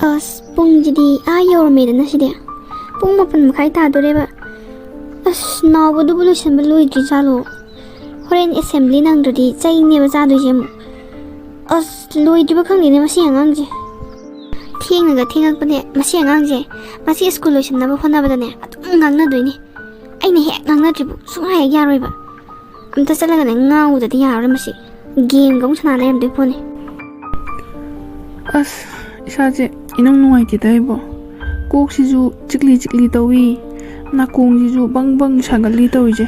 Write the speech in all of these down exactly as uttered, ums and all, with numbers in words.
ꯑꯁ, ꯄꯨꯡꯁꯤꯗꯤ ꯑꯥ ꯌꯧꯔꯝꯃꯦꯗꯅ ꯁꯤꯗꯤ꯫ ꯄꯨꯡ ꯃꯥꯄꯟ ꯃꯈꯥꯏ ꯇꯥꯗꯣꯔꯦꯕ꯫ ꯑꯁ, ꯅꯥꯎꯕꯗꯨꯕꯨ ꯂꯣꯏꯁꯟꯕ ꯂꯣꯏꯗ꯭ꯔꯤ ꯖꯥꯠꯂꯣ? ꯍꯣꯔꯦꯟ ꯑꯦꯁꯦꯝꯕ꯭ꯂꯤ ꯅꯪꯗ꯭ꯔꯗꯤ ꯆꯩꯅꯦꯕ ꯆꯥꯗꯣꯏꯁꯦ ꯑꯃꯨꯛ꯫ ꯑꯁ, ꯂꯣꯏꯗ꯭ꯔꯤꯕ ꯈꯪꯗꯦꯅꯦ ꯃꯁꯤ ꯑꯉꯥꯡꯁꯦ꯫ ꯊꯦꯡꯅꯒ ꯊꯦꯡꯉꯛꯄꯅꯦ ꯃꯁꯤ ꯑꯉꯥꯡꯁꯦ꯫ ꯃꯁꯤ ꯁ꯭ꯀꯨꯜ ꯂꯣꯏꯁꯟꯅꯕ ꯍꯣꯠꯅꯕꯗꯅꯦ ꯑꯗꯨꯝ ꯉꯥꯡꯅꯗꯣꯏꯅꯤ꯫ ꯑꯩꯅ ꯍꯦꯛ ꯉꯥꯡꯅꯗ꯭ꯔꯤꯕꯨ ꯁꯨꯡꯌꯥ ꯍꯦꯛ ꯌꯥꯔꯣꯏꯕ꯫ ꯑꯝꯇ ꯆꯠꯂꯒꯅꯦ ꯉꯥꯡꯉꯨꯗꯗꯤ ꯌꯥꯔꯔꯣꯏ ꯃꯁꯤ꯫ ꯒꯦꯝꯒ ꯑꯃꯨꯛ ꯁꯥꯟꯅ ꯂꯩꯔꯝꯗꯣꯏ ꯄꯣꯠꯅꯤ꯫ ꯑꯁ, ꯏꯁꯥꯁꯦ ꯏꯅꯨꯡ ꯅꯨꯡꯉꯥꯏꯇꯦꯗ ꯑꯩꯕꯣ꯫ ꯀꯣꯛꯁꯤꯁꯨ ꯆꯤꯛꯂꯤ ꯆꯤꯛꯂꯤ ꯇꯧꯏ, ꯅꯥꯀꯣꯡꯁꯤꯁꯨ ꯕꯪ ꯕꯪ ꯁꯥꯒꯠꯂꯤ ꯇꯧꯔꯤꯁꯦ꯫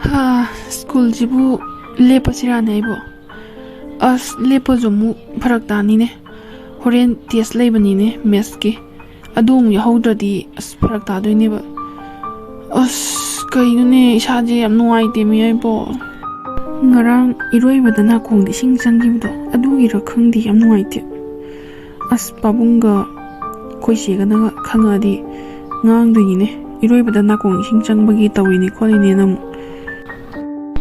ꯍꯥ, ꯁ꯭ꯀꯨꯜꯁꯤꯕꯨ ꯂꯦꯞꯄꯁꯤꯔꯥꯅꯦ ꯑꯩꯕꯣ? ꯑꯁ, ꯂꯦꯞꯄꯁꯨ ꯑꯃꯨꯛ ꯐꯔꯛ ꯇꯥꯅꯤꯅꯦ꯫ ꯍꯣꯔꯦꯟ ꯇꯦꯁ ꯂꯩꯕꯅꯤꯅꯦ ꯃꯦꯠꯁꯀꯤ꯫ ꯑꯗꯨ ꯑꯃꯨꯛ ꯌꯥꯎꯍꯧꯗ꯭ꯔꯗꯤ ꯑꯁ ꯐꯔꯛ ꯇꯥꯗꯣꯏꯅꯦꯕ꯫ ꯑꯁ, ꯀꯩꯅꯣꯅꯦ, ꯏꯁꯥꯁꯦ ꯌꯥꯝ ꯅꯨꯡꯉꯥꯏꯇꯦꯃꯤ ꯑꯩꯕꯣ꯫ ꯉꯔꯥꯡ ꯏꯔꯣꯏꯕꯗ ꯅꯥꯀꯣꯡꯗ ꯏꯁꯤꯡ ꯆꯪꯈꯤꯕꯗꯣ ꯑꯗꯨꯒꯤꯔ ꯈꯪꯗꯦ, ꯌꯥꯝ ꯅꯨꯡꯉꯥꯏꯇꯦ꯫ ꯑꯁ, ꯄꯥꯕꯨꯡꯒ ꯑꯩꯈꯣꯏ ꯆꯦꯒꯅꯒ ꯈꯪꯉꯛꯑꯗꯤ ꯉꯥꯡꯗꯣꯏꯅꯤꯅꯦ꯫ ꯏꯔꯣꯏꯕꯗ ꯅꯥꯀꯣꯡ ꯏꯁꯤꯡ ꯆꯪꯕꯒꯤ ꯇꯧꯔꯤꯅꯤ ꯈꯣꯠꯂꯤꯅꯦꯅ ꯑꯃꯨꯛ꯫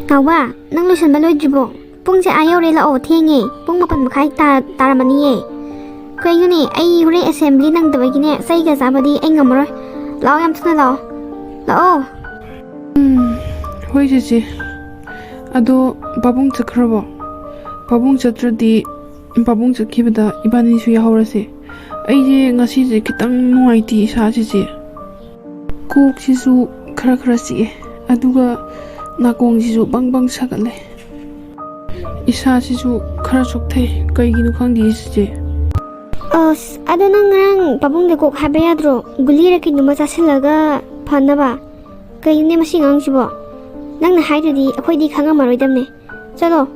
ꯅꯥꯎꯕ, ꯅꯪ ꯂꯣꯏꯁꯟꯕ ꯂꯣꯏꯗ꯭ꯔꯤꯕꯣ? ꯄꯨꯡꯁꯦ ꯑꯥ ꯌꯧꯔꯦ, ꯂꯥꯛꯑꯣ, ꯊꯦꯡꯉꯦ꯫ ꯄꯨꯡ ꯃꯥꯄꯟ ꯃꯈꯥꯏ ꯇꯥ-, ꯇꯥꯔꯝꯃꯅꯤꯌꯦ꯫ ꯀꯩꯅꯣꯅꯦ, ꯑꯩ ꯍꯣꯔꯦꯟ ꯑꯦꯁꯦꯝꯕ꯭ꯂꯤ ꯅꯪꯗꯕꯒꯤꯅꯦ ꯆꯩꯒ ꯆꯥꯕꯗꯤ ꯑꯩ ꯉꯝꯃꯔꯣꯏ꯫ ꯂꯥꯛꯑꯣ, ꯌꯥꯝ ꯊꯨꯅ ꯂꯥꯛꯑꯣ꯫ ꯂꯥꯛꯑꯣ꯫ ꯎꯝ, ꯍꯣꯏ ꯆꯦꯆꯦ꯫ ꯑꯗꯣ ꯄꯥꯕꯨꯡ ꯆꯠꯈ꯭ꯔꯕꯣ? ꯄꯥꯕꯨꯡ ꯆꯠꯇ꯭ꯔꯗꯤ ꯄꯥꯕꯨꯡ ꯆꯠꯈꯤꯕꯗ ꯏꯕꯥꯅꯤꯁꯨ ꯌꯥꯍꯧꯔꯁꯦ꯫ ꯑꯩꯁꯦ ꯉꯁꯤꯁꯦ ꯈꯤꯇꯪ ꯅꯨꯡꯉꯥꯏꯇꯦ ꯏꯁꯥꯁꯤꯁꯦ꯫ ꯀꯣꯛꯁꯤꯁꯨ ꯈꯔ ꯈꯔ ꯆꯤꯛꯑꯦ, ꯑꯗꯨꯒ ꯅꯥꯀꯣꯡꯁꯤꯁꯨ ꯕꯪ ꯕꯪ ꯁꯥꯒꯠꯂꯦ꯫ ꯏꯁꯥꯁꯤꯁꯨ ꯈꯔ ꯆꯣꯛꯊꯩ, ꯀꯩꯒꯤꯅꯣ ꯈꯪꯗꯦ ꯆꯦꯆꯦ꯫ ꯑꯁ, ꯑꯗꯣ ꯅꯪ ꯉꯔꯥꯡ ꯄꯥꯕꯨꯡꯗ ꯀꯣꯛ ꯍꯥꯏꯕ ꯌꯥꯗ꯭ꯔꯣ? ꯒꯨꯂꯤꯔ ꯀꯩꯅꯣꯝꯃ ꯆꯥꯁꯤꯜꯂꯒ ꯐꯅꯕ꯫ ꯀꯩꯅꯣꯅꯦ ꯃꯁꯤ ꯑꯉꯥꯡꯁꯤꯕꯣ? ꯅꯪꯅ ꯍꯥꯏꯗ꯭ꯔꯗꯤ ꯑꯩꯈꯣꯏꯗꯤ ꯈꯪꯉꯝꯃꯔꯣꯏꯗꯕꯅꯦ꯫ ꯆꯠꯂꯣ,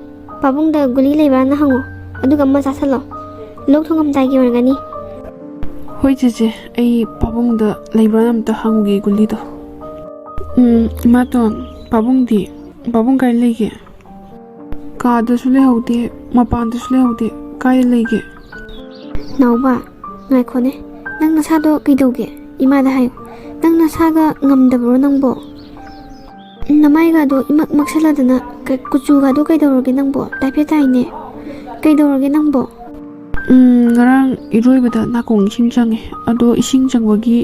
ꯄꯥꯕꯨꯡꯗ ꯒꯨꯂꯤ ꯂꯩꯕ꯭ꯔꯥꯅ ꯍꯪꯉꯣ, ꯑꯗꯨꯒ ꯑꯃ ꯆꯥꯁꯤꯜꯂꯣ꯫ ꯂꯣꯛ ꯊꯨꯡꯉꯝꯗꯥꯏꯒꯤ ꯑꯣꯏꯔꯝꯒꯅꯤ꯫ ꯍꯣꯏ ꯆꯦꯆꯦ, ꯑꯩ ꯄꯥꯕꯨꯡꯗ ꯂꯩꯕ꯭ꯔꯥꯅ ꯑꯝꯇ ꯍꯪꯉꯨꯒꯦ ꯒꯨꯂꯤꯗꯣ꯫ ꯎꯝ, ꯏꯃꯥꯇꯣꯟ, ꯄꯥꯕꯨꯡꯗꯤ? ꯄꯥꯕꯨꯡ ꯀꯥꯏ ꯂꯩꯒꯦ? ꯀꯥꯗꯁꯨ ꯂꯩꯍꯧꯗꯦ, ꯃꯄꯥꯟꯗꯁꯨ ꯂꯩꯍꯧꯗꯦ꯫ ꯀꯥꯏꯗ ꯂꯩꯒꯦ? ꯅꯥꯎꯕ, ꯉꯥꯏꯈꯣꯅꯦ꯫ ꯅꯪ ꯅꯁꯥꯗꯣ ꯀꯩꯗꯧꯒꯦ? ꯏꯃꯥꯗ ꯍꯥꯏꯌꯨ꯫ ꯅꯪ ꯅꯁꯥꯒ ꯉꯝꯗꯕ꯭ꯔꯣ ꯅꯪꯕꯣ? ꯅꯃꯥꯏꯒꯗꯣ ꯏꯃꯛ ꯃꯛꯁꯜꯂꯗꯅ, ꯀ-, ꯀꯨꯆꯨꯒꯗꯣ ꯀꯩꯗꯧꯔꯒꯦ ꯅꯪꯕꯣ? ꯇꯥꯏꯐꯦꯠ ꯇꯥꯏꯅꯦ꯫ ꯀꯩꯗꯧꯔꯒꯦ ꯅꯪꯕꯣ? ꯎꯝ, ꯉꯔꯥꯡ ꯏꯔꯣꯏꯕꯗ ꯅꯥꯀꯣꯡ ꯏꯁꯤꯡ ꯆꯪꯉꯦ꯫ ꯑꯗꯣ ꯏꯁꯤꯡ ꯆꯪꯕꯒꯤ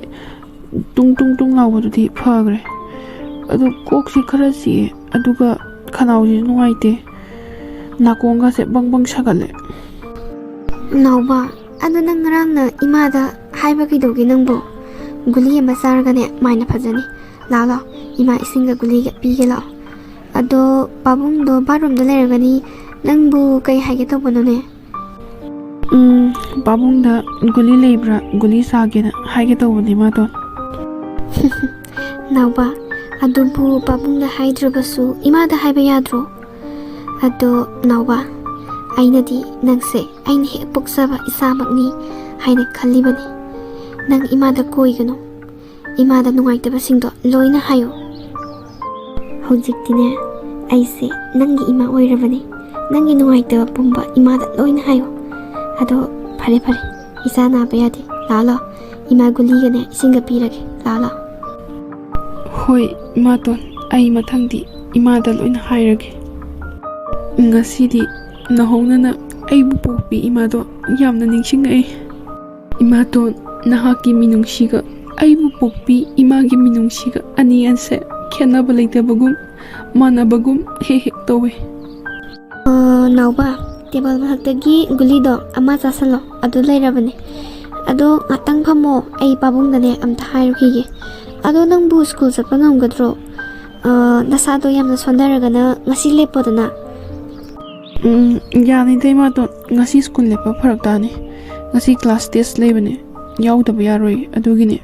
ꯇꯨꯡ ꯇꯨꯡ ꯇꯨꯡ ꯂꯥꯎꯕꯗꯨꯗꯤ ꯐꯈ꯭ꯔꯦ꯫ ꯑꯗꯣ ꯀꯣꯛꯁꯤ ꯈꯔ ꯆꯤꯛꯑꯦ, ꯑꯗꯨꯒ ꯈꯅꯥꯎꯁꯤꯁꯨ ꯅꯨꯡꯉꯥꯏꯇꯦ꯫ ꯅꯥꯀꯣꯡꯒꯁꯦ ꯕꯪ ꯕꯪ ꯁꯥꯒꯠꯂꯦ꯫ ꯅꯥꯎꯕ, ꯑꯗꯣ ꯅꯪ ꯉꯔꯥꯡꯅ ꯏꯃꯥꯗ ꯍꯥꯏꯕ ꯀꯩꯗꯧꯒꯦ ꯅꯪꯕꯣ? ꯒꯨꯂꯤ ꯑꯃ ꯆꯥꯔꯒꯅꯦ ꯃꯥꯏꯅ ꯐꯖꯅꯤ꯫ ꯂꯥꯛꯑꯣ, ꯂꯥꯛꯑꯣ, ꯏꯃꯥ ꯏꯁꯤꯡꯒ ꯒꯨꯂꯤꯒ ꯄꯤꯒꯦ, ꯂꯥꯛꯑꯣ꯫ ꯑꯗꯣ ꯄꯥꯕꯨꯡꯗꯣ ꯕꯥꯠꯔꯨꯝꯗ ꯂꯩꯔꯝꯒꯅꯤ꯫ ꯅꯪꯕꯨ ꯀꯩ ꯍꯥꯏꯒꯦ ꯇꯧꯕꯅꯣꯅꯦ? ꯎꯝ, ꯄꯥꯕꯨꯡꯗ ꯒꯨꯂꯤ ꯂꯩꯕ꯭ꯔꯥ, ꯒꯨꯂꯤ ꯆꯥꯒꯦꯅ ꯍꯥꯏꯒꯦ ꯇꯧꯕꯅꯦ, ꯃꯥꯗꯣ꯫ ꯅꯥꯎꯕ, ꯑꯗꯨꯕꯨ ꯄꯥꯕꯨꯡꯗ ꯍꯥꯏꯗ꯭ꯔꯕꯁꯨ ꯏꯃꯥꯗ ꯍꯥꯏꯕ ꯌꯥꯗ꯭ꯔꯣ? ꯑꯗꯣ ꯅꯥꯎꯕ, ꯑꯩꯅꯗꯤ ꯅꯪꯁꯦ ꯑꯩꯅ ꯍꯦꯛ ꯄꯣꯛꯆꯕ ꯏꯆꯥꯃꯛꯅꯤ ꯍꯥꯏꯅ ꯈꯜꯂꯤꯕꯅꯤ꯫ ꯅꯪ ꯏꯃꯥꯗ ꯀꯣꯏꯒꯅꯨ, ꯏꯃꯥꯗ ꯅꯨꯡꯉꯥꯏꯇꯕꯁꯤꯡꯗꯣ ꯂꯣꯏꯅ ꯍꯥꯏꯌꯨ꯫ ꯍꯧꯖꯤꯛꯇꯤꯅꯦ, ꯑꯩꯁꯦ ꯅꯪꯒꯤ ꯏꯃꯥ ꯑꯣꯏꯔꯕꯅꯤ꯫ ꯅꯪꯒꯤ ꯅꯨꯡꯉꯥꯏꯇꯕ ꯄꯨꯝꯕ ꯏꯃꯥꯗ ꯂꯣꯏꯅ ꯍꯥꯏꯌꯨ꯫ ꯑꯗꯣ ꯐꯔꯦ, ꯐꯔꯦ, ꯏꯆꯥ ꯅꯥꯕ ꯌꯥꯗꯦ꯫ ꯂꯥꯛꯑꯣ, ꯂꯥꯛꯑꯣ, ꯏꯃꯥ ꯒꯨꯂꯤꯒꯅꯦ ꯏꯁꯤꯡꯒ ꯄꯤꯔꯒꯦ꯫ ꯂꯥꯛꯑꯣ, ꯂꯥꯛꯑꯣ꯫ ꯍꯣꯏ, ꯏꯃꯥꯇꯣꯟ, ꯑꯩ ꯃꯊꯪꯗꯤ ꯏꯃꯥꯗ ꯂꯣꯏꯅ ꯍꯥꯏꯔꯒꯦ꯫ ꯉꯁꯤꯗꯤ ꯅꯧꯍꯧꯅꯅ ꯑꯩꯕꯨ ꯄꯣꯛꯄꯤ ꯏꯃꯥꯗꯣ ꯌꯥꯝꯅ ꯅꯤꯡꯁꯤꯡꯉꯛꯏ꯫ ꯏꯃꯥꯇꯣꯟ, ꯅꯍꯥꯛꯀꯤ ꯃꯤꯅꯨꯡꯁꯤꯒ ꯑꯩꯕꯨ ꯄꯣꯛꯄꯤ ꯏꯃꯥꯒꯤ ꯃꯤꯅꯨꯡꯁꯤꯒ ꯑꯅꯤ ꯑꯁꯦ ꯈꯦꯠꯅꯕ ꯂꯩꯇꯕꯒꯨꯝ, ꯃꯥꯟꯅꯕꯒꯨꯝ ꯍꯦꯛ ꯍꯦꯛ ꯇꯧꯋꯦ꯫ ꯑ, ꯅꯥꯎꯕ, ꯇꯦꯕꯜ ꯃꯊꯛꯇꯒꯤ ꯒꯨꯂꯤꯗꯣ ꯑꯃ ꯆꯥꯁꯜꯂꯣ, ꯑꯗꯨ ꯂꯩꯔꯕꯅꯦ꯫ ꯑꯗꯣ ꯉꯥꯛꯇꯪ ꯐꯝꯃꯣ, ꯑꯩ ꯄꯥꯕꯨꯡꯗꯅꯦ ꯑꯝꯇ ꯍꯥꯏꯔꯨꯈꯤꯒꯦ꯫ ꯑꯗꯣ ꯅꯪꯕꯨ ꯁ꯭ꯀꯨꯜ ꯆꯠꯄ ꯉꯝꯒꯗ꯭ꯔꯣ? ꯑ, ꯅꯁꯥꯗꯣ ꯌꯥꯝꯅ ꯁꯣꯟꯊꯔꯒꯅ ꯉꯁꯤ ꯂꯦꯞꯄꯣꯗꯅ꯫ ꯎꯝ, ꯌꯥꯅꯤꯗ ꯏꯃꯥꯇꯣꯟ, ꯉꯁꯤ ꯁ꯭ꯀꯨꯜ ꯂꯦꯞꯄ ꯐꯔꯛ ꯇꯥꯅꯤ꯫ ꯉꯁꯤ ꯀ꯭ꯂꯥꯁ ꯇꯦꯁ ꯂꯩꯕꯅꯦ, ꯌꯥꯎꯗꯕ ꯌꯥꯔꯣꯏ, ꯑꯗꯨꯒꯤꯅꯦ꯫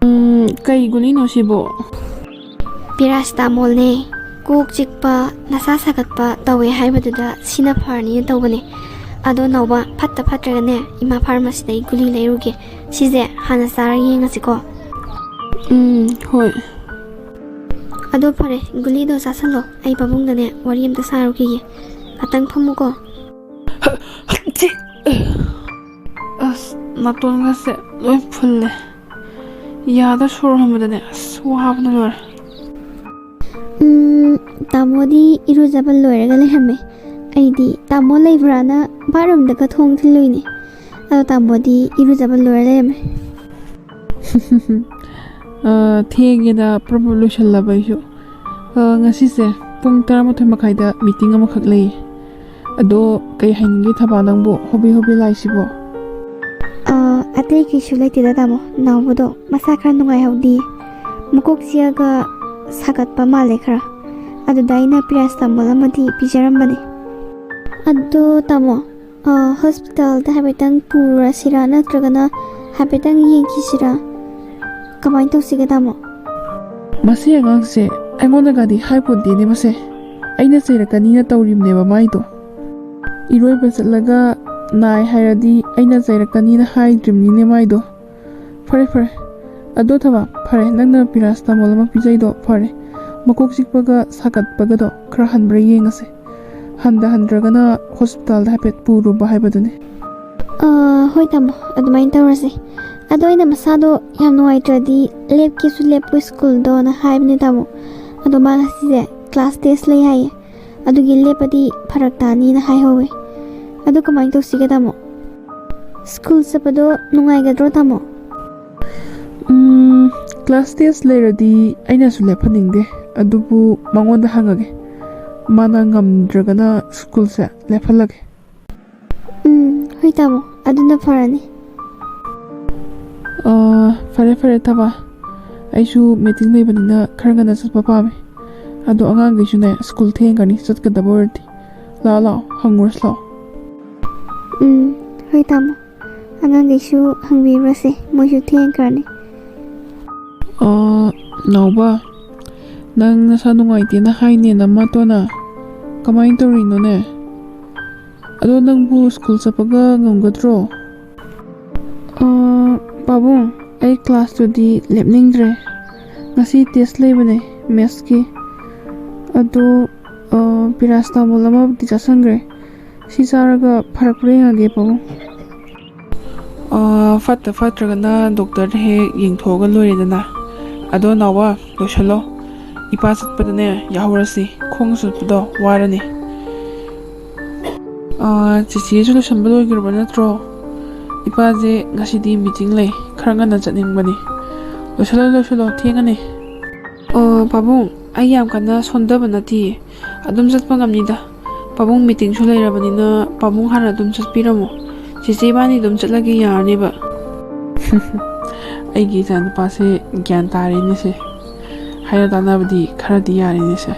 ꯎꯝ, ꯀꯩ ꯒꯨꯂꯤꯅꯣ ꯁꯤꯕꯣ? ꯄꯦꯔꯥꯁꯤꯇꯥꯃꯣꯜꯅꯦ꯫ ꯀꯣꯛ ꯆꯤꯛꯄ, ꯅꯁꯥ ꯁꯥꯒꯠꯄ ꯇꯧꯋꯦ ꯍꯥꯏꯕꯗꯨꯗ ꯁꯤꯅ ꯐꯔꯅꯤꯅ ꯇꯧꯕꯅꯦ꯫ ꯑꯗꯣ ꯅꯥꯎꯕ, ꯐꯠꯇ ꯐꯠꯇ꯭ꯔꯒꯅꯦ, ꯏꯃꯥ ꯐꯥꯔꯃꯥꯁꯤꯗꯒꯤ ꯒꯨꯂꯤ ꯂꯩꯔꯨꯒꯦ꯫ ꯁꯤꯁꯦ ꯍꯥꯟꯅ ꯆꯥꯔ ꯌꯦꯡꯉꯁꯤꯀꯣ꯫ ꯎꯝ, ꯍꯣꯏ꯫ ꯑꯗꯣ ꯐꯔꯦ, ꯒꯨꯂꯤꯗꯣ ꯆꯥꯁꯜꯂꯣ, ꯑꯩ ꯄꯥꯕꯨꯡꯗꯅꯦ ꯋꯥꯔꯤ ꯑꯝꯇ ꯁꯥꯔꯨꯈꯤꯒꯦ꯫ ꯉꯥꯛꯇꯪ ꯐꯝꯃꯨꯀꯣ꯫ ꯑꯁ, ꯅꯥꯇꯣꯟꯒꯁꯦ ꯂꯣꯏ ꯐꯨꯜꯂꯦ꯫ ꯌꯥꯗ ꯁꯣꯔ ꯍꯣꯟꯕꯗꯅꯦ, ꯑꯁ, ꯋꯥꯕꯅ ꯂꯣꯏꯔꯦ꯫ ꯎꯝ, ꯇꯥꯃꯣꯗꯤ ꯏꯔꯨꯖꯕ ꯂꯣꯏꯔꯒ ꯂꯩꯔꯝꯃꯦ꯫ ꯑꯩꯗꯤ ꯇꯥꯃꯣ ꯂꯩꯕ꯭ꯔꯥꯅ ꯕꯥꯠꯔꯨꯝꯗꯒ ꯊꯣꯡ ꯊꯤꯜꯂꯨꯏꯅꯦ꯫ ꯑꯗꯣ ꯇꯥꯃꯣꯗꯤ ꯏꯔꯨꯖꯕ ꯂꯣꯏꯔ ꯂꯩꯔꯝꯃꯦ꯫ ꯑ, ꯊꯦꯡꯉꯦꯗ, ꯄ꯭ꯔꯞ ꯄ꯭ꯔꯞ ꯂꯣꯏꯁꯜꯂꯕ ꯑꯩꯁꯨ꯫ ꯑ, ꯉꯁꯤꯁꯦ ꯄꯨꯡ ꯇꯔꯥꯃꯥꯊꯣꯏ ꯃꯈꯥꯏꯗ ꯃꯤꯇꯤꯡ ꯑꯃꯈꯛ ꯂꯩꯌꯦ꯫ ꯑꯗꯣ ꯀꯩ ꯍꯥꯏꯅꯤꯡꯒꯦ ꯊꯕꯥ, ꯅꯪꯕꯨ ꯍꯣꯕꯦ ꯍꯣꯕꯦ ꯂꯥꯛꯏꯁꯤꯕꯣ? ꯑ, ꯑꯇꯩ ꯀꯩꯁꯨ ꯂꯩꯇꯦꯗ ꯇꯥꯃꯣ꯫ ꯅꯥꯎꯕꯗꯣ ꯃꯁꯥ ꯈꯔ ꯅꯨꯡꯉꯥꯏꯍꯧꯗꯦ꯫ ꯃꯀꯣꯛ ꯆꯤꯛꯑꯒ ꯁꯥꯒꯠꯄ ꯃꯥꯜꯂꯦ ꯈꯔ꯫ ꯑꯗꯨꯗ ꯑꯩꯅ ꯄꯦꯔꯥꯁꯤꯇꯥꯃꯣꯜ ꯑꯃꯗꯤ ꯄꯤꯖꯔꯝꯕꯅꯦ꯫ ꯑꯗꯣ ꯇꯥꯃꯣ, ꯑ, ꯍꯣꯁꯄꯤꯇꯥꯜꯗ ꯍꯥꯏꯐꯦꯠꯇꯪ ꯄꯨꯔꯁꯤꯔꯥ, ꯅꯠꯇ꯭ꯔꯒꯅ ꯍꯥꯏꯐꯦꯠꯇꯪ ꯌꯦꯡꯈꯤꯁꯤꯔꯥ? ꯀꯃꯥꯏꯅ ꯇꯧꯁꯤꯒꯦ ꯇꯥꯃꯣ? ꯃꯁꯤ ꯑꯉꯥꯡꯁꯦ ꯑꯩꯉꯣꯟꯗꯒꯗꯤ ꯍꯥꯏꯄꯣꯟꯗꯦꯅꯦ ꯃꯁꯦ꯫ ꯑꯩꯅ ꯆꯩꯔꯛꯀꯅꯤꯅ ꯇꯧꯔꯤꯕꯅꯦꯕ ꯃꯥꯏꯗꯣ꯫ ꯏꯔꯣꯏꯕ ꯆꯠꯂꯒ ꯅꯥꯏ ꯍꯥꯏꯔꯗꯤ ꯑꯩꯅ ꯆꯩꯔꯛꯀꯅꯤꯅ ꯍꯥꯏꯗ꯭ꯔꯤꯕꯅꯤꯅꯦ ꯃꯥꯏꯗꯣ꯫ ꯐꯔꯦ, ꯐꯔꯦ꯫ ꯑꯗꯣ ꯊꯕꯥ, ꯐꯔꯦ, ꯅꯪꯅ ꯄꯦꯔꯥꯁꯤꯇꯥꯃꯣꯜ ꯑꯃ ꯄꯤꯖꯩꯗꯣ ꯐꯔꯦ꯫ ꯃꯀꯣꯛ ꯆꯤꯛꯄꯒ ꯁꯥꯒꯠꯄꯒꯗꯣ ꯈꯔ ꯍꯟꯕ꯭ꯔꯥ ꯌꯦꯡꯉꯁꯦ꯫ ꯍꯟꯗ ꯍꯟꯗ꯭ꯔꯒꯅ ꯍꯣꯁꯄꯤꯇꯥꯜꯗ ꯍꯥꯏꯐꯦꯠ ꯄꯨꯔꯨꯕ ꯍꯥꯏꯕꯗꯨꯅꯤ꯫ ꯑ, ꯍꯣꯏ ꯇꯥꯃꯣ, ꯑꯗꯨꯃꯥꯏꯅ ꯇꯧꯔꯁꯦ꯫ ꯑꯗꯣ ꯑꯩꯅ ꯃꯁꯥꯗꯣ ꯌꯥꯝ ꯅꯨꯡꯉꯥꯏꯇ꯭ꯔꯗꯤ ꯂꯦꯞꯀꯦꯁꯨ ꯂꯦꯞꯄꯣ ꯁ꯭ꯀꯨꯜꯗꯣꯅ ꯍꯥꯏꯕꯅꯦ ꯇꯥꯃꯣ꯫ ꯑꯗꯣ ꯃꯥ ꯉꯁꯤꯁꯦ ꯀ꯭ꯂꯥꯁ ꯇꯦꯁ ꯂꯩ ꯍꯥꯏꯌꯦ꯫ ꯑꯗꯨꯒꯤ ꯂꯦꯞꯄꯗꯤ ꯐꯔꯛ ꯇꯥꯅꯤꯅ ꯍꯥꯏꯍꯧꯋꯦ꯫ ꯑꯗꯨ ꯀꯃꯥꯏꯅ ꯇꯧꯁꯤꯒꯦ ꯇꯥꯃꯣ? ꯁ꯭ꯀꯨꯜ ꯆꯠꯄꯗꯣ ꯅꯨꯡꯉꯥꯏꯒꯗ꯭ꯔꯣ ꯇꯥꯃꯣ? ꯎꯝ, ꯀ꯭ꯂꯥꯁ ꯇꯦꯁ ꯂꯩꯔꯗꯤ ꯑꯩꯅꯁꯨ ꯂꯦꯞꯍꯟꯅꯤꯡꯗꯦ, ꯑꯗꯨꯕꯨ ꯃꯉꯣꯟꯗ ꯍꯪꯉꯒꯦ꯫ ꯃꯥꯅ ꯉꯝꯗ꯭ꯔꯒꯅ ꯁ꯭ꯀꯨꯜꯁꯦ ꯂꯦꯞꯍꯜꯂꯒꯦ꯫ ꯎꯝ, ꯍꯣꯏ ꯇꯥꯃꯣ, ꯑꯗꯨꯅ ꯐꯔꯅꯤ꯫ ꯑ, ꯐꯔꯦ, ꯐꯔꯦ, ꯊꯕꯥ꯫ ꯑꯩꯁꯨ ꯃꯤꯇꯤꯡ ꯂꯩꯕꯅꯤꯅ ꯈꯔ ꯉꯟꯅ ꯆꯠꯄ ꯄꯥꯝꯃꯦ꯫ ꯑꯗꯣ ꯑꯉꯥꯡꯈꯩꯁꯨꯅꯦ ꯁ꯭ꯀꯨꯜ ꯊꯦꯡꯒꯅꯤ ꯆꯠꯀꯗꯕ ꯑꯣꯏꯔꯗꯤ꯫ ꯂꯥꯛꯑꯣ, ꯂꯥꯛꯑꯣ, ꯍꯪꯉꯨꯔꯁꯤ ꯂꯥꯛꯑꯣ꯫ ꯎꯝ, ꯍꯣꯏ ꯇꯥꯃꯣ, ꯑꯉꯥꯡꯈꯩꯁꯨ ꯍꯪꯕꯤꯔꯨꯔꯁꯦ, ꯃꯣꯏꯁꯨ ꯊꯦꯡꯈ꯭ꯔꯅꯤ꯫ ꯑ, ꯅꯥꯎꯕ, ꯅꯪ ꯅꯁꯥ ꯅꯨꯡꯉꯥꯏꯇꯦꯅ ꯍꯥꯏꯅꯦ ꯅꯃꯥꯇꯣꯟꯅ꯫ ꯀꯃꯥꯏꯅ ꯇꯧꯔꯤꯅꯣꯅꯦ? ꯑꯗꯣ ꯅꯪꯕꯨ ꯁ꯭ꯀꯨꯜ ꯆꯠꯄꯒ ꯉꯝꯒꯗ꯭ꯔꯣ? ꯑ, ꯄꯥꯕꯨꯡ, ꯑꯩ ꯀ꯭ꯂꯥꯁꯇꯨꯗꯤ ꯂꯦꯞꯅꯤꯡꯗ꯭ꯔꯦ꯫ ꯉꯁꯤ ꯇꯦꯁ ꯂꯩꯕꯅꯦ ꯃꯦꯠꯁꯀꯤ꯫ ꯑꯗꯣ, ꯑ, ꯄꯦꯔꯥꯁꯤꯇꯥꯃꯣꯜ ꯑꯃꯕꯨꯗꯤ ꯆꯥꯁꯟꯈ꯭ꯔꯦ꯫ ꯁꯤ ꯆꯥꯔꯒ ꯐꯔꯛꯄ꯭ꯔꯥ ꯌꯦꯡꯉꯒꯦ, ꯄꯥꯕꯨꯡ꯫ ꯑ, ꯐꯠꯇ ꯐꯠꯇ꯭ꯔꯒꯅ ꯗꯣꯛꯇꯔꯗ ꯍꯦꯛ ꯌꯦꯡꯊꯣꯛꯑꯒ ꯂꯣꯏꯔꯦꯗꯅ꯫ ꯑꯗꯣ ꯅꯥꯎꯕ, ꯂꯣꯏꯁꯜꯂꯣ꯫ ꯏꯄꯥ ꯆꯠꯄꯗꯅꯦ ꯌꯥꯍꯧꯔꯁꯤ, ꯈꯣꯡꯅ ꯆꯠꯄꯗꯣ ꯋꯥꯔꯅꯤ꯫ ꯑꯥ, ꯆꯤꯆꯦꯁꯨ ꯂꯣꯏꯁꯟꯕ ꯂꯣꯏꯈ꯭ꯔꯕ ꯅꯠꯇ꯭ꯔꯣ? ꯏꯄꯥꯁꯦ ꯉꯁꯤꯗꯤ ꯃꯤꯇꯤꯡ ꯂꯩ, ꯈꯔ ꯉꯟꯅ ꯆꯠꯅꯤꯡꯕꯅꯤ꯫ ꯂꯣꯏꯁꯜꯂꯣ, ꯂꯣꯏꯁꯜꯂꯣ, ꯊꯦꯡꯉꯅꯤ꯫ ꯑꯣ, ꯄꯥꯕꯨꯡ, ꯑꯩ ꯌꯥꯝ ꯀꯟꯅ ꯁꯣꯟꯊꯕ ꯅꯠꯇꯤꯌꯦ꯫ ꯑꯗꯨꯝ ꯆꯠꯄ ꯉꯝꯅꯤꯗ꯫ ꯄꯥꯕꯨꯡ ꯃꯤꯇꯤꯡꯁꯨ ꯂꯩꯔꯕꯅꯤꯅ ꯄꯥꯕꯨꯡ ꯍꯥꯟꯅ ꯑꯗꯨꯝ ꯆꯠꯄꯤꯔꯝꯃꯣ꯫ ꯆꯤꯆꯦ ꯏꯕꯥꯅꯤ ꯑꯗꯨꯝ ꯆꯠꯂꯒꯦ ꯌꯥꯔꯅꯦꯕ꯫ ꯑꯩꯒꯤ ꯏꯆꯥꯅꯨꯄꯥꯁꯦ ꯒ꯭ꯌꯥꯟ ꯇꯥꯔꯦꯅꯦꯁꯦ꯫ ꯍꯥꯏꯔ ꯇꯥꯟꯅꯕꯗꯤ ꯈꯔꯗꯤ ꯌꯥꯔꯦꯅꯦꯁꯦ꯫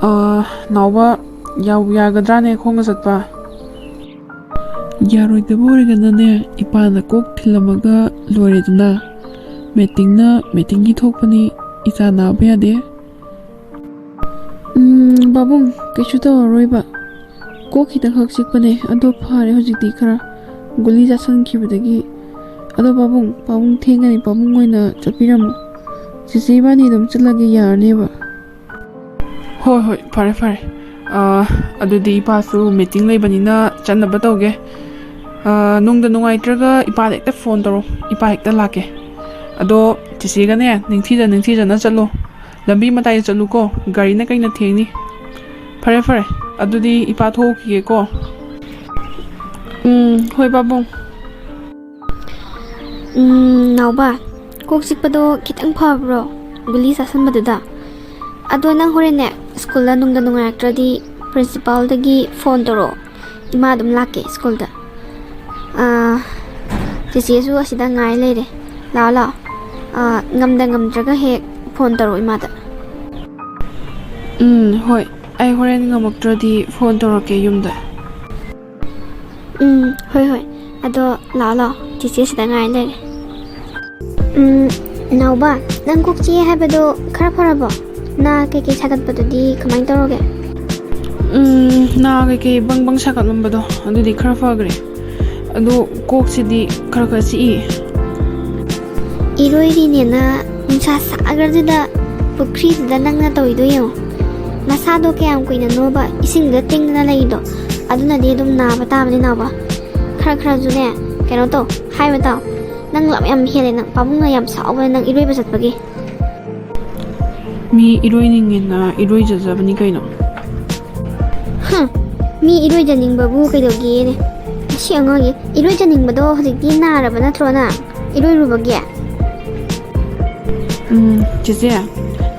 ꯑꯥ, ꯅꯥꯎꯕ, ꯌꯥꯎ-, ꯌꯥꯒꯗ꯭ꯔꯥꯅꯦ ꯈꯣꯡꯅ ꯆꯠꯄ? ꯌꯥꯔꯣꯏꯗꯕ ꯑꯣꯏꯔꯒꯅꯅꯦ, ꯏꯄꯥꯅ ꯀꯣꯛ ꯊꯤꯜꯂꯝꯃꯒ ꯂꯣꯏꯔꯦꯗꯅ꯫ ꯃꯤꯇꯤꯡꯅ ꯃꯤꯇꯤꯡꯒꯤ ꯊꯣꯛꯄꯅꯤ, ꯏꯆꯥ ꯅꯥꯕ ꯌꯥꯗꯦ꯫ ꯎꯝ, ꯄꯥꯕꯨꯡ, ꯀꯩꯁꯨ ꯇꯧꯔꯔꯣꯏꯕ꯫ ꯀꯣꯛ ꯈꯤꯇꯪꯈꯛ ꯆꯤꯛꯄꯅꯦ, ꯑꯗꯣ ꯐꯔꯦ ꯍꯧꯖꯤꯛꯇꯤ ꯈꯔ, ꯒꯨꯂꯤ ꯆꯥꯁꯟꯈꯤꯕꯗꯒꯤ꯫ ꯑꯗꯣ ꯄꯥꯕꯨꯡ, ꯄꯥꯕꯨꯡ ꯊꯦꯡꯒꯅꯤ, ꯄꯥꯕꯨꯡ ꯑꯣꯏꯅ ꯆꯠꯄꯤꯔꯝꯃꯣ꯫ ꯆꯤꯆꯦ ꯏꯕꯥꯅꯤ ꯑꯗꯨꯝ ꯆꯠꯂꯒꯦ, ꯌꯥꯔꯅꯦꯕ꯫ ꯍꯣꯏ, ꯍꯣꯏ, ꯐꯔꯦ, ꯐꯔꯦ꯫ ꯑꯥ, ꯑꯗꯨꯗꯤ ꯏꯄꯥꯁꯨ ꯃꯤꯇꯤꯡ ꯂꯩꯕꯅꯤꯅ ꯆꯠꯅꯕ ꯇꯧꯒꯦ꯫ ꯑꯥ, ꯅꯨꯡꯗ ꯅꯨꯡꯉꯥꯏꯇ꯭ꯔꯒ ꯏꯄꯥꯗ ꯍꯦꯛꯇ ꯐꯣꯟ ꯇꯧꯔꯣ, ꯏꯄꯥ ꯍꯦꯛꯇ ꯂꯥꯛꯀꯦ꯫ ꯑꯗꯣ ꯆꯤꯆꯦꯒꯅꯦ, ꯅꯤꯡꯊꯤꯖ ꯅꯤꯡꯊꯤꯖꯅ ꯆꯠꯂꯣ, ꯂꯝꯕꯤ ꯃꯇꯥꯏꯗ ꯆꯠꯂꯨꯀꯣ, ꯒꯥꯔꯤꯅ ꯀꯩꯅ ꯊꯦꯡꯅꯤ꯫ ꯐꯔꯦ, ꯐꯔꯦ, ꯑꯗꯨꯗꯤ ꯏꯄꯥ ꯊꯣꯛꯈꯤꯒꯦꯀꯣ꯫ ꯎꯝ, ꯍꯣꯏ, ꯄꯥꯕꯨꯡ꯫ ꯎꯝ, ꯅꯥꯎꯕ, ꯀꯣꯛ ꯆꯤꯛꯄꯗꯣ ꯈꯤꯇꯪ ꯐꯕ꯭ꯔꯣ, ꯒꯨꯂꯤ ꯆꯥꯁꯟꯕꯗꯨꯗ? ꯑꯗꯣ ꯅꯪ ꯍꯣꯔꯦꯟꯅꯦ, ꯁ꯭ꯀꯨꯜꯗ ꯅꯨꯡꯗ ꯅꯨꯡꯉꯥꯏꯔꯛꯇ꯭ꯔꯗꯤ ꯄ꯭ꯔꯤꯟꯁꯤꯄꯥꯜꯗꯒꯤ ꯐꯣꯟ ꯇꯧꯔꯛꯑꯣ꯫ ꯏꯃꯥ ꯑꯗꯨꯝ ꯂꯥꯛꯀꯦ ꯁ꯭ꯀꯨꯜꯗ꯫ ꯑꯥ, ꯆꯦꯆꯦꯁꯨ ꯑꯁꯤꯗ ꯉꯥꯏ ꯂꯩꯔꯦ꯫ ꯂꯥꯛꯑꯣ, ꯂꯥꯛꯑꯣ꯫ ꯑꯥ, ꯉꯝꯗ ꯉꯝꯗ꯭ꯔꯒ ꯍꯦꯛ ꯐꯣꯟ ꯇꯧꯔꯛꯑꯣ ꯏꯃꯥꯗ꯫ ꯎꯝ, ꯍꯣꯏ꯫ ꯑꯩ ꯍꯣꯔꯦꯟ ꯉꯝꯃꯛꯇ꯭ꯔꯗꯤ ꯐꯣꯟ ꯇꯧꯔꯛꯀꯦ ꯌꯨꯝꯗ꯫ ꯎꯝ, ꯍꯣꯏ, ꯍꯣꯏ꯫ ꯑꯗꯣ ꯂꯥꯛꯑꯣ, ꯂꯥꯛꯑꯣ꯫ ꯆꯦꯆꯦ ꯁꯤꯗ ꯉꯥꯏ ꯂꯩꯔꯦ꯫ ꯎꯝ, ꯅꯥꯎꯕ, ꯅꯪ ꯀꯣꯛ ꯆꯤꯛꯑꯦ ꯍꯥꯏꯕꯗꯣ ꯈꯔ ꯐꯔꯕꯣ? ꯅꯥ ꯀꯩꯀꯩ ꯁꯥꯒꯠꯄꯗꯨꯗꯤ ꯀꯃꯥꯏꯅ ꯇꯧꯔꯒꯦ? ꯎꯝ, ꯅꯥ ꯀꯩꯀꯩ ꯕꯪ ꯕꯪ ꯁꯥꯒꯠꯂꯝꯕꯗꯣ ꯑꯗꯨꯗꯤ ꯈꯔ ꯐꯈ꯭ꯔꯦ꯫ ꯑꯗꯣ ꯀꯣꯛꯁꯤꯗꯤ ꯈꯔ ꯈꯔ ꯆꯤꯛꯏ꯫ ꯏꯔꯣꯏꯔꯤꯅꯦꯅ ꯅꯨꯡꯁꯥ ꯁꯥꯈ꯭ꯔꯗꯨꯗ ꯄꯨꯈ꯭ꯔꯤꯗꯨꯗ ꯅꯪꯅ ꯇꯧꯔꯤꯗꯣ ꯌꯦꯡꯉꯣ꯫ ꯅꯁꯥꯗꯣ ꯀꯌꯥꯝ ꯀꯨꯏꯅꯅꯣꯕ ꯏꯁꯤꯡꯗꯨꯗ ꯇꯤꯡꯗꯅ ꯂꯩꯔꯤꯗꯣ? ꯑꯗꯨꯅꯗꯤ ꯑꯗꯨꯝ ꯅꯥꯕ ꯇꯥꯕꯅꯤ ꯅꯥꯎꯕ꯫ ꯈꯔ ꯈꯔꯁꯨꯅꯦ, ꯀꯩꯅꯣ ꯇꯧ, ꯍꯥꯏꯕ ꯇꯥꯎ꯫ ꯅꯪ ꯂꯝ ꯌꯥꯝ ꯍꯦꯜꯂꯦ ꯅꯪ꯫ ꯄꯥꯕꯨꯡꯅ ꯌꯥꯝ ꯁꯥꯎꯕꯅꯦ ꯅꯪ ꯏꯔꯣꯏꯕ ꯆꯠꯄꯒꯤ꯫ ꯃꯤ ꯏꯔꯣꯏꯅꯤꯡꯉꯦꯅ ꯏꯔꯣꯏꯖꯖꯕꯅꯤ ꯀꯩꯅꯣ꯫ ꯍꯨꯝ, ꯃꯤ ꯏꯔꯣꯏꯖꯅꯤꯡꯕꯕꯨ ꯀꯩꯗꯧꯒꯦꯅꯦ? ꯑꯁꯤ ꯑꯉꯥꯡꯁꯦ ꯏꯔꯣꯏꯖꯅꯤꯡꯕꯗꯣ ꯍꯧꯖꯤꯛꯇꯤ ꯅꯥꯔꯕ ꯅꯠꯇ꯭ꯔꯣ ꯅꯪ? ꯏꯔꯣꯏꯔꯨꯕꯒꯤ? ꯎꯝ, ꯆꯦꯆꯦ,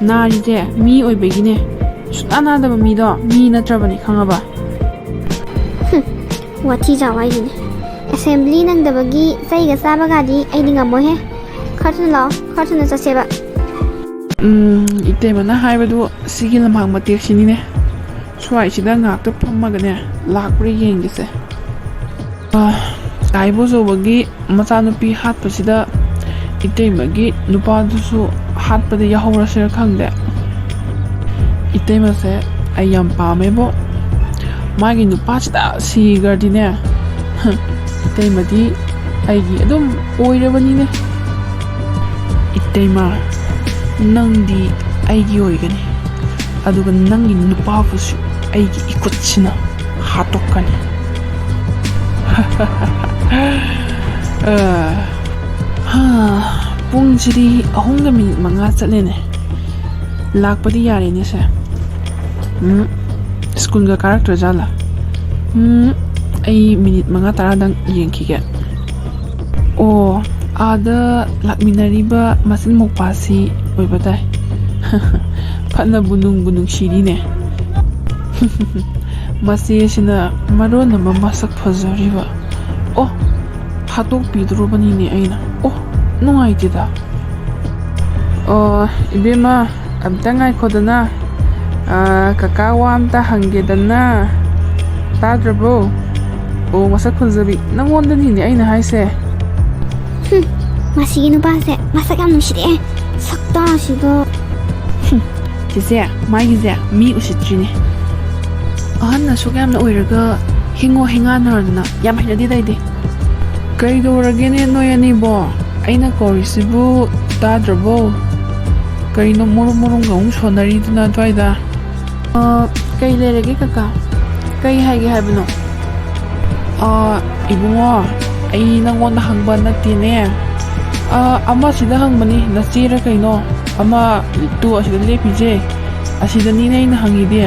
ꯅꯥꯔꯤꯁꯦ ꯃꯤ ꯑꯣꯏꯕꯒꯤꯅꯦ꯫ ꯁꯨꯡꯅꯥ ꯅꯥꯗꯕ ꯃꯤꯗꯣ ꯃꯤ ꯅꯠꯇ꯭ꯔꯕꯅꯤ, ꯈꯪꯉꯕ? ꯍꯨꯝ, ꯋꯥꯊꯤ ꯆꯥꯎ ꯍꯥꯏꯁꯤꯅꯦ꯫ ꯑꯦꯁꯦꯝꯕ꯭ꯂꯤ ꯅꯪꯗꯕꯒꯤ ꯆꯩꯒ ꯆꯥꯕꯒꯗꯤ ꯑꯩꯗꯤ ꯉꯝꯃꯣꯏꯍꯦ꯫ ꯈꯔ ꯊꯨꯅ ꯂꯥꯛꯑꯣ, ꯈꯔ ꯊꯨꯅ ꯆꯠꯁꯦꯕ꯫ ꯎꯝ, ꯏꯇꯩꯃꯅ ꯍꯥꯏꯕꯗꯨ ꯁꯤꯒꯤ ꯂꯝꯍꯥꯡ ꯃꯇꯦꯛꯁꯤꯅꯤꯅꯦ꯫ ꯁ꯭ꯋꯥꯏꯁꯤꯗ ꯉꯥꯛꯇ ꯐꯝꯃꯒꯅꯦ, ꯂꯥꯛꯄ꯭ꯔꯥ ꯌꯦꯡꯒꯦꯁꯦ꯫ ꯑꯥ, ꯇꯥꯏꯕꯣꯖꯧꯕꯒꯤ ꯃꯆꯥꯅꯨꯄꯤ ꯍꯥꯠꯄꯁꯤꯗ ꯏꯇꯩꯃꯒꯤ ꯅꯨꯄꯥꯗꯨꯁꯨ ꯍꯥꯠꯄꯗ ꯌꯥꯎꯍꯧꯔꯁꯤꯔ ꯈꯪꯗꯦ꯫ ꯏꯇꯩꯃꯁꯦ ꯑꯩ ꯌꯥꯝ ꯄꯥꯝꯃꯦꯕꯣ꯫ ꯃꯥꯒꯤ ꯅꯨꯄꯥꯁꯤꯗ ꯁꯤꯈ꯭ꯔꯗꯤꯅꯦ, ꯏꯇꯩꯃꯗꯤ ꯑꯩꯒꯤ ꯑꯗꯨꯝ ꯑꯣꯏꯔꯕꯅꯤꯅꯦ꯫ ꯏꯇꯩꯃ, ꯅꯪꯗꯤ ꯑꯩꯒꯤ ꯑꯣꯏꯒꯅꯤ, ꯑꯗꯨꯒ ꯅꯪꯒꯤ ꯅꯨꯄꯥꯕꯨꯁꯨ ꯑꯩꯒꯤ ꯏꯈꯨꯠꯁꯤꯅ ꯍꯥꯠꯇꯣꯛꯀꯅꯤ꯫ ꯑ, ꯍꯥ, ꯄꯨꯡꯁꯤꯗꯤ ꯑꯍꯨꯝꯒ ꯃꯤꯅꯤꯠ ꯃꯉꯥ ꯆꯠꯂꯦꯅꯦ꯫ ꯂꯥꯛꯄꯗꯤ ꯌꯥꯔꯦꯅꯦ ꯁꯦ꯫ ꯎꯝ, ꯁ꯭ꯀꯨꯜꯒ ꯀꯥꯔꯛꯇ꯭ꯔꯖꯥꯠꯂꯥ? ꯎꯝ, ꯑꯩ ꯃꯤꯅꯤꯠ ꯃꯉꯥ ꯇꯔꯥꯗꯪ ꯌꯦꯡꯈꯤꯒꯦ꯫ ꯑꯣ, ꯑꯥꯗ ꯂꯥꯛꯃꯤꯟꯅꯔꯤꯕ ꯃꯆꯤꯟ ꯃꯧꯄꯥꯁꯤ ꯑꯣꯏꯕ ꯇꯥꯏ꯫ ꯐꯅꯕꯨ ꯅꯨꯡꯕꯨ ꯅꯨꯡꯁꯤꯔꯤꯅꯦ꯫ ꯃꯆꯦꯁꯤꯅ ꯃꯔꯣꯟ ꯑꯃ ꯃꯁꯛ ꯐꯖꯔꯤꯕ꯫ ꯑꯣ, ꯍꯥꯠꯇꯣꯛꯄꯤꯗ꯭ꯔꯣꯕꯅꯤꯅꯦ ꯑꯩꯅ꯫ ꯑꯣ, ꯅꯨꯡꯉꯥꯏꯇꯦꯗ꯫ ꯑꯣ, ꯏꯕꯦꯝꯃ, ꯑꯝꯇ ꯉꯥꯏꯈꯣꯗꯅ꯫ ꯑꯥ, ꯀꯀꯥ ꯋꯥ ꯑꯝꯇ ꯍꯪꯒꯦꯗꯅ꯫ ꯇꯥꯗ꯭ꯔꯕꯣ? ꯑꯣ, ꯃꯁꯛ ꯐꯖꯕꯤ, ꯅꯪꯉꯣꯟꯗꯅꯤꯅꯦ ꯑꯩꯅ ꯍꯥꯏꯁꯦ꯫ ꯍꯨꯝ, ꯃꯁꯤꯒꯤ ꯅꯨꯄꯥꯁꯦ ꯃꯁꯛ ꯌꯥꯝ ꯅꯨꯡꯁꯤꯔꯛꯑꯦ꯫ ꯁꯛꯇꯥꯁꯤꯒ꯫ ꯍꯨꯝ, ꯆꯦꯆꯦ, ꯃꯥꯒꯤꯁꯦ ꯃꯤ ꯎꯁꯤꯠꯇ꯭ꯔꯤꯅꯦ꯫ ꯑꯍꯟ ꯑꯁꯨꯛ ꯌꯥꯝꯅ ꯑꯣꯏꯔꯒ ꯍꯤꯡꯉꯣ ꯍꯤꯡꯉꯥꯟꯅꯔꯗꯅ ꯌꯥꯝ ꯍꯩꯅꯗꯦꯗ ꯑꯩꯗꯤ꯫ ꯀꯩꯗꯧꯔꯒꯦꯅꯦ ꯅꯣꯏ ꯑꯅꯤꯕꯣ? ꯑꯩꯅ ꯀꯧꯔꯤꯁꯤꯕꯨ ꯇꯥꯗ꯭ꯔꯕꯣ? ꯀꯩꯅꯣ ꯃꯨꯔꯨꯝ ꯃꯨꯔꯨꯝꯒ ꯑꯃꯨꯛ ꯁꯣꯟꯅꯔꯤꯗꯨꯅ ꯑꯗ꯭ꯋꯥꯏꯗ? ꯑ, ꯀꯩ ꯂꯩꯔꯒꯦ ꯀꯀꯥ? ꯀꯩ ꯍꯥꯏꯒꯦ ꯍꯥꯏꯕꯅꯣ? ꯑ, ꯏꯕꯨꯡꯉꯣ, ꯑꯩ ꯅꯪꯉꯣꯟꯗ ꯍꯪꯕ ꯅꯠꯇꯦꯅꯦ꯫ ꯑ, ꯑꯃꯁꯤꯗ ꯍꯪꯕꯅꯤ, ꯅꯆꯦꯔ ꯀꯩꯅꯣ? ꯑꯃ ꯇꯨ ꯑꯁꯤꯗ ꯂꯦꯞꯄꯤꯁꯦ, ꯑꯁꯤꯗꯅꯤꯅꯦ ꯑꯩꯅ ꯍꯪꯉꯤꯗꯤ꯫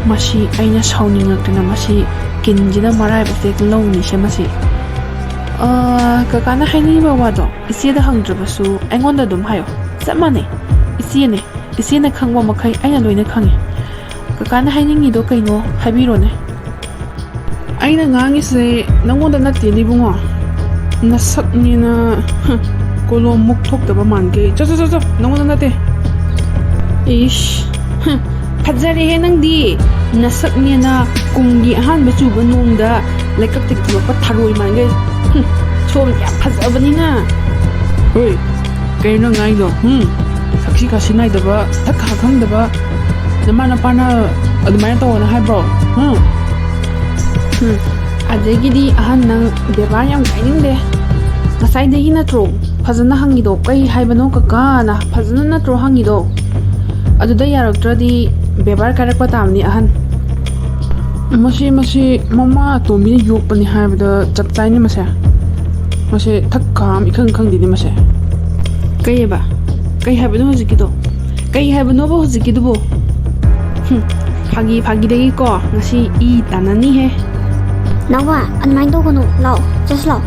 ꯃꯁꯤ ꯑꯩꯅ ꯁꯥꯎꯅꯤꯡꯉꯛꯇꯅ ꯃꯁꯤ ꯀꯤꯟꯁꯤꯅ ꯃꯔꯥꯏꯕꯛꯁꯦ ꯂꯧꯅꯤꯁꯦ ꯃꯁꯤ꯫ ꯑꯥ, ꯀꯀꯥꯅ ꯍꯥꯏꯅꯤꯡꯉꯤꯕ ꯋꯥꯗꯣ ꯏꯆꯦꯗ ꯍꯪꯗ꯭ꯔꯕꯁꯨ ꯑꯩꯉꯣꯟꯗ ꯑꯗꯨꯝ ꯍꯥꯏꯌꯣ꯫ ꯆꯞ ꯃꯥꯟꯅꯩ꯫ ꯏꯆꯦꯅꯦ꯫ ꯏꯆꯦꯅ ꯈꯪꯕ ꯃꯈꯩ ꯑꯩꯅ ꯂꯣꯏꯅ ꯈꯪꯉꯤ꯫ ꯀꯀꯥꯅ ꯍꯥꯏꯅꯤꯡꯉꯤꯗꯣ ꯀꯩꯅꯣ ꯍꯥꯏꯕꯤꯔꯣꯅꯦ꯫ ꯑꯩꯅ ꯉꯥꯡꯉꯤꯁꯦ ꯅꯪꯉꯣꯟꯗ ꯅꯠꯇꯦꯅꯦ ꯏꯕꯨꯡꯉꯣ꯫ ꯅꯁꯛꯅꯦꯅ, ꯍ, ꯀꯣꯂꯣꯝ ꯃꯨꯛ ꯊꯣꯛꯇꯕ ꯃꯥꯟꯒꯦ꯫ ꯆꯣ, ꯆꯣ, ꯆꯣ, ꯆꯣ, ꯅꯪꯉꯣꯟꯗ ꯅꯠꯇꯦ꯫ ꯏꯁ, ꯍ, ꯐꯖꯔꯦꯍꯦ ꯅꯪꯗꯤ꯫ ꯅꯁꯛꯅꯦꯅ ꯀꯨꯝꯒꯤ ꯑꯍꯥꯟꯕ ꯆꯨꯕ ꯅꯣꯡꯗ ꯂꯩꯀꯛꯇꯒꯤ ꯊꯣꯛꯂꯛꯄ ꯊꯔꯣꯏ ꯃꯥꯟꯒꯩ꯫ ꯍꯨꯝ, ꯁꯣꯝꯗꯤ ꯌꯥꯝ ꯐꯖꯕꯅꯤꯅ꯫ ꯍꯣꯏ, ꯀꯩꯅꯣ ꯅꯪ ꯉꯥꯡꯉꯤꯗꯣ? ꯍꯨꯝ, ꯁꯛꯁꯤ ꯈꯥꯁꯤ ꯅꯥꯏꯗꯕ, ꯊꯛ ꯈꯥ ꯈꯪꯗꯕ, ꯅꯃꯥ ꯅꯄꯥꯅ ꯑꯗꯨꯃꯥꯏꯅ ꯇꯧꯑꯣꯅ ꯍꯥꯏꯕ꯭ꯔꯣ? ꯍꯨꯝ꯫ ꯍꯨꯝ, ꯑꯗꯒꯤꯗꯤ ꯑꯍꯟ ꯅꯪ ꯕꯦꯕꯥꯔ ꯌꯥꯝ ꯀꯥꯏꯅꯤꯡꯗꯦ꯫ ꯉꯁꯥꯏꯗꯒꯤ ꯅꯠꯇ꯭ꯔꯣ ꯐꯖꯅ ꯍꯪꯉꯤꯗꯣ? "ꯀꯩ ꯍꯥꯏꯕꯅꯣ ꯀꯀꯥꯅ?" ꯐꯖꯅ ꯅꯠꯇ꯭ꯔꯣ ꯍꯪꯉꯤꯗꯣ? ꯑꯗꯨꯗ ꯌꯥꯔꯛꯇ꯭ꯔꯗꯤ ꯕꯦꯕꯥꯔ ꯀꯥꯏꯔꯛꯄ ꯇꯥꯕꯅꯤ ꯑꯍꯟ꯫ ꯃꯁꯤ, ꯃꯁꯤ ꯃꯃꯥ ꯑꯇꯣꯝꯕꯤꯅ ꯌꯣꯛꯄꯅꯤ ꯍꯥꯏꯕꯗ ꯆꯞ ꯆꯥꯏꯅꯦ ꯃꯁꯦ꯫ ꯃꯁꯦ ꯊꯛ ꯈꯥꯝ ꯏꯈꯪ ꯈꯪꯗꯦꯅꯦ ꯃꯁꯦ꯫ ꯀꯩꯑꯕ? ꯀꯩ ꯍꯥꯏꯕꯅꯣ ꯍꯧꯖꯤꯛꯀꯤꯗꯣ? ꯀꯩ ꯍꯥꯏꯕꯅꯣꯕ ꯍꯧꯖꯤꯛꯀꯤꯗꯨꯕꯨ? ꯍꯨꯝ, ꯐꯥꯒꯤ ꯐꯥꯒꯤꯗꯒꯤꯀꯣ ꯉꯁꯤ ꯏ ꯇꯥꯟꯅꯅꯤꯍꯦ꯫ ꯅꯥꯎꯕ, ꯑꯗꯨꯃꯥꯏꯅ ꯇꯧꯒꯅꯨ꯫ ꯂꯥꯛꯑꯣ, ꯆꯠꯁꯤ ꯂꯥꯛꯑꯣ꯫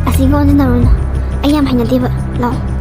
ꯑꯁꯤꯒ ꯑꯣꯟꯁꯤꯟꯅꯔꯨꯅꯨ꯫ ꯑꯩ ꯌꯥꯝ ꯍꯩꯅꯗꯦꯕ꯫ ꯂꯥꯛꯑꯣ꯫